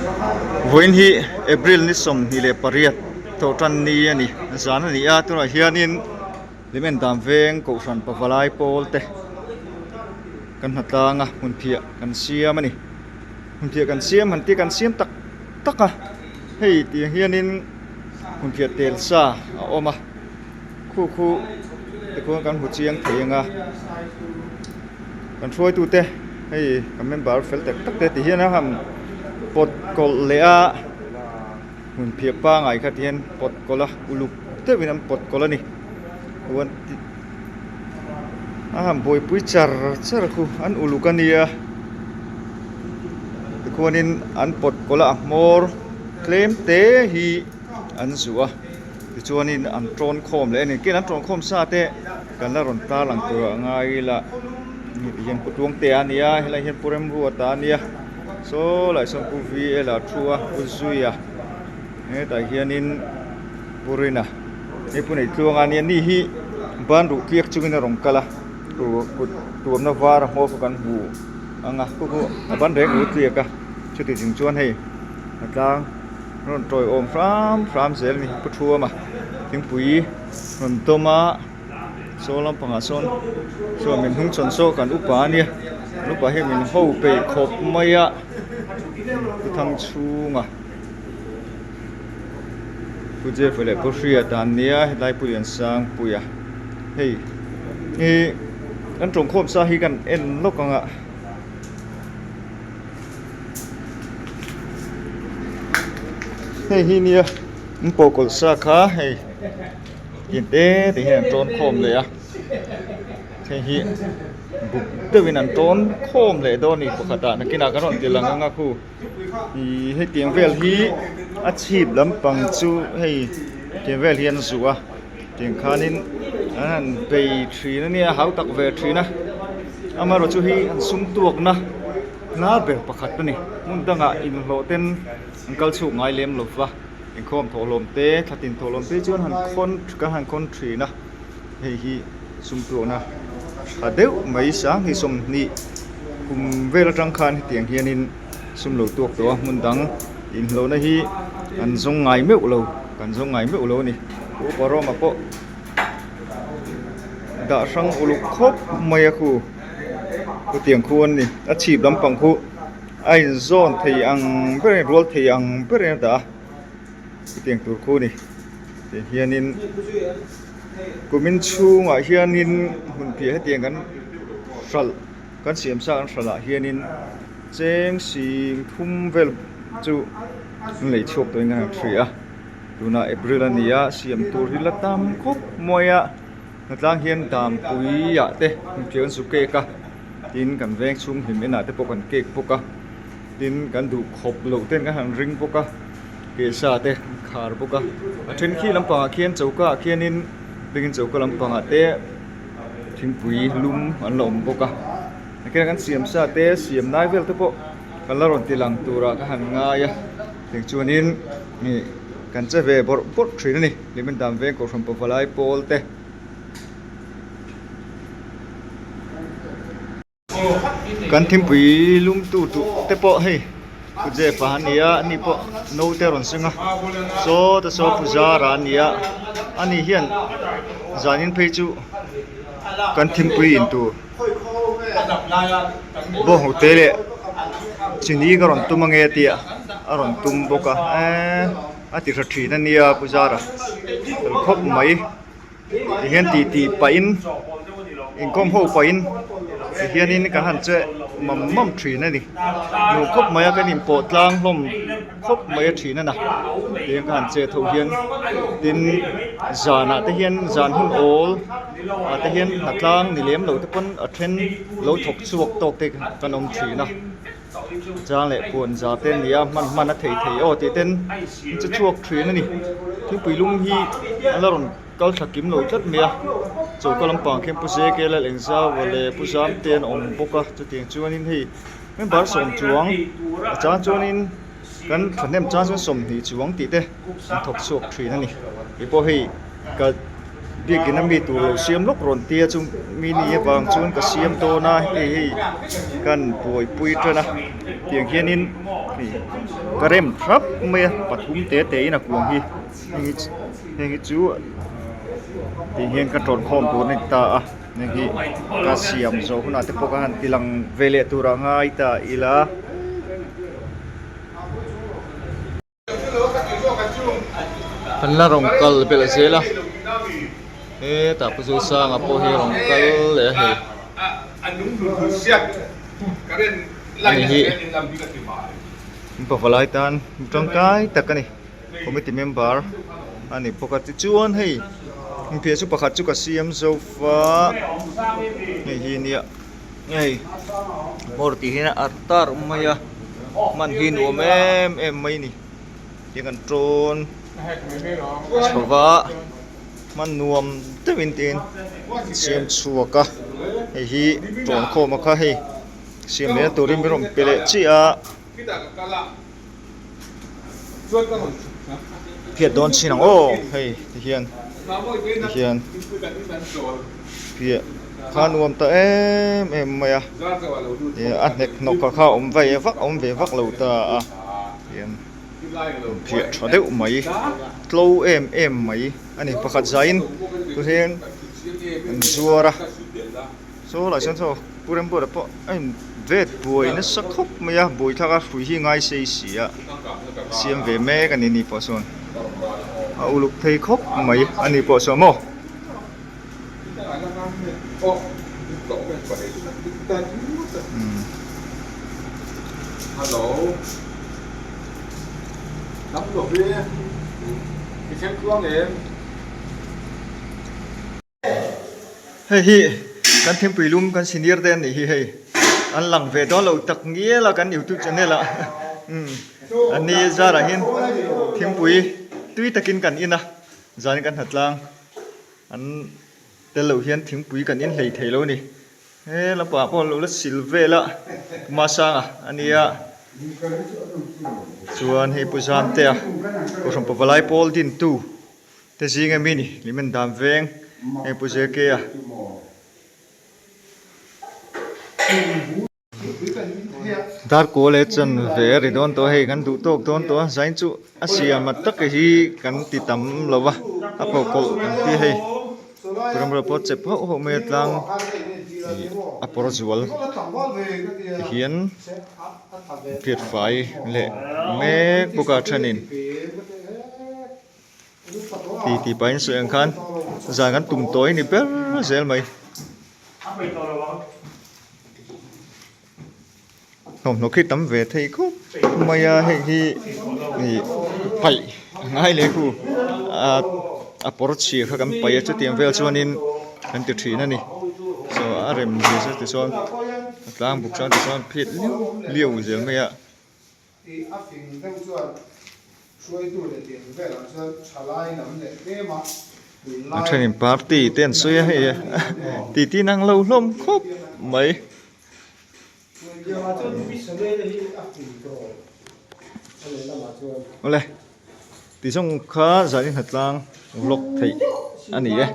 Vawiin hi April ni 28 thawhtan ni a ni zan a ni a tunah hianin Hlimen dan veng kohhran pavalai pawl te kan hnatlang a hmun phiah kan siam a ni hmun phiah kan siam han tih kan siam tak tak a hei tiang hianin hmun phiah tel sa a awm a khu khu tikhuan kan hmu chiang thei ang a kan hruaitute hei kan member fel tak tak te ti hian a han pawt kawlh leh a hmun phiah pangai kha ti hian pawt kawlh a uluk deuhin an pawt kawlh a ni chuan a han buaipui char char khu an uluk a nia tikhuanin an pawt kawlh a a hmawr tlem te hi an zuah a. Tichuanin an tawn khawm leh a ni. Ken an tawn khawm sa te kan la rawn tar lang tur a ngai ila hei ti hian Pu Tluangtea a ni a, helai hian Pu Remruata a ni a, saw lai sawn Pu VL a thu a, Pu Zuia hetah hianin Pu Rina hei Pu Neitluanga a ni a, ni hi ban ruh tliak chungin a rawn kal a, kut tuamna var a hmawr kha kan hmu ang a, khu khu a ban reng ruh tliak a, chuti chung chuan hei a tlang. Rawn tawiawm hram hram zel a ni pu thuama thingpui rawn dawm a saw lampangah sawn chuan min hnung chhawn saw kan upa a nia kan upa hi min ho peih khawp mai a pu thang chhunga pu jeff leh pu hriata an nia helai pu liansangpuia hei hi kan tawngkhawm sa hi kan en lawk ang a. Hei hi nia an pawh kawlh sa kha hei tin te te hian an tawn khawm leh a hei hi buk deuhin an tawn khawm leh dawn a ni pakhatah nakinah kan rawn ti lang ang a khu ih hetiang vel hi a chhip lampang chu hei tiang vel hi an zuah a tiang khanin an han bei thin a nia hau tak ve thin a amaherawhchu hi an sum tuakna. Hnar ber pakhat a ni. Hmun dangah inhlawh ten an kal chhuk ngai lem lo va, inkhawm thawhlawm te, thlatin thawhlawm te chuan han khawn kan han khawn thin a, hei hi sumtuahna tha deuh mai 20 20 kum vel atang khan hetiang hianin sum lo tuak tawh a, hmun dang inhlawhna hi an zawng ngai meuh lo, kan zawng ngai meuh lo a ni. Pu Upa Roma pawh dah hrang uluk khawp mai a khu. Chutiang khu an ni. A chhip lampang khu a inzawn thei ang berin rual thei ang berin a dah a chutiang tur khu a ni. Tih hianin kumin chhungah hianin hun piah hetiang kan hralh kan siam sa kan hralh ah hianin cheng sing thum vel chu an lei chhuak tawhin kan han hria a tunah April a ni a siam tur hi la tam khawp mai a. Hnatlang hian Dampuiah te hmunphiah kan su cake a, tin kan veng chhung hlim enah te pawh kan cake bawk a, tin kan duh khawp loh ten kan han ring bawk a, kehsa te kan khar bawk a, a then khi lampangah khian choka ah khianin bengin choka lampangah te thingpui lum an la awm bawk a, tikhian kan siam sa te siam lai vel te pawh kan la rawn ti lang turah ka han ngai a, tiang chuanin ih kan che ve bawrh bawrh thin a ni. Hlimen dan veng kohhran pavalai pawl te. Kan thingpui lum tu duh te pawh hei Pu Jeff-a a ni a, ani pawh naute a rawn seng a, saw te saw Pu Zara a ni a, ani hian zanin phei chu kan thingpui in tur bawnghnute leh chini ka rawn tum ange tih a rawn tum bawk a eee. A ti hra thin a nia Pu Zara fel khawp mai ti hian ti tih pahin inkhawm ho pahin ti hianin kan han che mam mam thin a ni nuam khawp mai a kan inpawh tlang hlawm khawp mai a thin a na tiang ka han che tho hian tin zanah te hian zan hun awl ah te hian hnatlang ni lem lo te pawn a then lo thawk chhuak tawk te kan awm thin a. Chang leh puan za te nia hman hman a thei thei aw tih ten an che chhuak thin a ni. Thingpui lum hi a la rawn kal thla kim lo tlat mai a, choka lampang khian Pu Zeke lal Engzau leh Pu Zamte an awm bawk a, chutiang chuanin hei member sawm chuang a chang chuanin kan thahnem chang chuan 20 chuang tih te an thawk chhuak thin a ni. Kei pawh hei ka biakin a mi tur lo siam lawk rawn tia chu mi ni avang chuan ka siam dawn a hei hei kan buaipui tan a. Tiang hianin hei ka rem thap mai a pathum te te in a kuang hi heng hi heng hi chu tih hian ka tawn khawm tur a ni ta a heng hi ka siam zawh hunah te pawh ka han ti lang ve leh tur a ngai ta ila. An la rawn kal belh zel a hetah Pu Zosanga pawh hi a rawn kal leh a hei ani hi pavalai tan tangkai tak a ni committee member a ni bawk a tichuan hei infiah chu pakhat chu ka siam zo va hei hi nia. Hei hmawr tih hian a tar mai a hman hi nuam em em mai a ni tiang kan tawn chho va hman nuam deuhin tiin siam chhuak a hei hi tawn khawm a kha hei siam lehna turin min rawn pe leh chiah a phiat dawn chin ang aw hei tihian tihian piah kha nuam ta em em mai a ih a hnek hnawk kha kha awm ve vak awm ve vak lo ta a tihian phiah tha deuh mai tlo em em mai a ni pakhat zaiin tihian an zuar a. Saw lah chuan saw Pu Rembuata pawh a in vet buai nasa khawp mai a, buai thlak a hrui hi ngai sei si a, siam ve mek a ni ni pawh sawn a uluk phei khawp mai a ni pawh sawn maw. Hei hi kan thingpui lum kan senior te an nih hi hei an lang ve dawn lo tak ngial a kan youtube channel ah umm an ni zarah hian thingpui tui takin kan in a zanin kan hnatlang an tel loh hian thingpui kan in hlei thei lo a ni. He lampangah pawh lo la sil vel a Masanga a nia chuan hei Pu Zamtea Kohhran Pavalai pawl dintu te zinga mi ni Limen dan veng hei Pu JK a. Darkaw leh chan ve a ri dawn tawh a hei kan duh tawk dawn tawh a zain chu a siam a tak hi kan ti tam lo va a pawhkawlh kan ti a hei. Ramriah pawh chep hauh hauh mai a tlang ih a pawr zual ti hian phiat fai leh mek bawk a thenin ti tih pahin sawi ang khan zan kan tum tawi ni ber zel mai. Thawmhnaw khi tam ve thei khawp mai a hei hi ih paih a ngai leh khu a a pawr chhia kha kan paih a chutiang vel chuanin kan ti thin a ni so a rem zia chu tichuan a tlang buk chuan tichuan phiat liau liau zel mai a. A thenin party te an sawi a hei titi nang lo hlawm khawp mai. Awle ti zawng kha zan in hnatlang vlog theih a ni e.